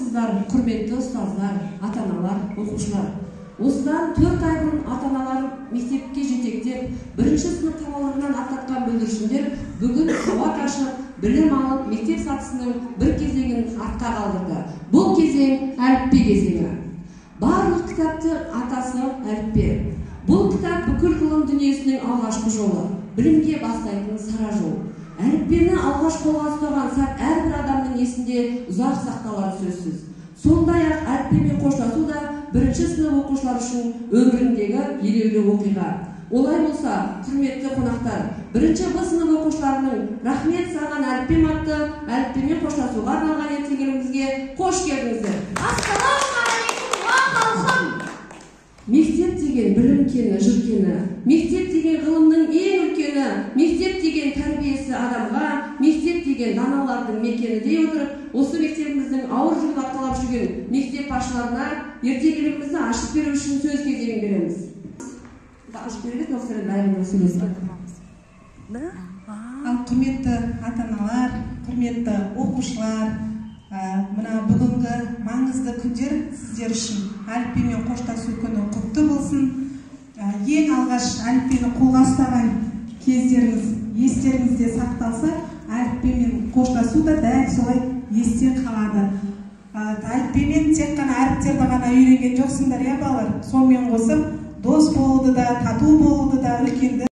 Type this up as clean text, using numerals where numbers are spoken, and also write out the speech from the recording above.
Армысыздар, құрметті ұстаздар, ата-аналар, оқушылар. Осыдан 4 ай бұрын ата-аналар мектепке жетектеп, бірінші сынып табалдырығынан аттатқан бүлдіршіндер бүгін сауат ашып, білім алып, мектеп сатысының бір кезеңін артқа қалдырды. Бұл кезең әліппе кезеңі. Барлық кітапты атасы әліппе. Бұл кітап бүкіл ғылым дүниесінің алғашқы жолы, білімге бастайтын сара жол. Әліппені алғаш қолға ұстаған сәт әрбір адамның есінде ұзақ сақталары сөзсіз. Сондай-ақ әліппемен қоштасу да бірінші сынып оқушылар үшін өміріндегі елеулі оқиға. Олай болса, құрметті қонақтар, бірінші Б сынып оқушыларының «Рахмет саған, әліппем» атты әліппемен қоштасуға арналған ертеңгілігімізге қош келдіңіздер. Ассалаумағалейкум, уа халқым! Мектеп деген білім кені, жыр кені, мектеп деген ғылымның ең үлкені, мектеп деген тәрбиесі адамға, мектеп деген даналардың мекені дей отырып, осы мектебіміздің ауыр жүгін арқалап жүрген мектеп басшыларына ертеңгілігімізді ашып беру үшін сөз кезегін береміз. Ашып береді, Нұрсәлем бәрімен сөйлесіп. Ал құрметті ата-аналар, құрметті оқушылар, мына бүгінгі маңызды күндер сіздер үшін әліппемен қоштасу күні құтты болсын. Ең алғаш әліппені қолға ұстаған кездеріңіз естеріңізде сақталса, әліппемен қоштасу да дәл солай есте қалады. Әліппемен тек қана әріптерді ғана үйренген жоқсыңдар, иә, балалар? Сонымен қосып дос болуды да, тату болуды да, үлкенді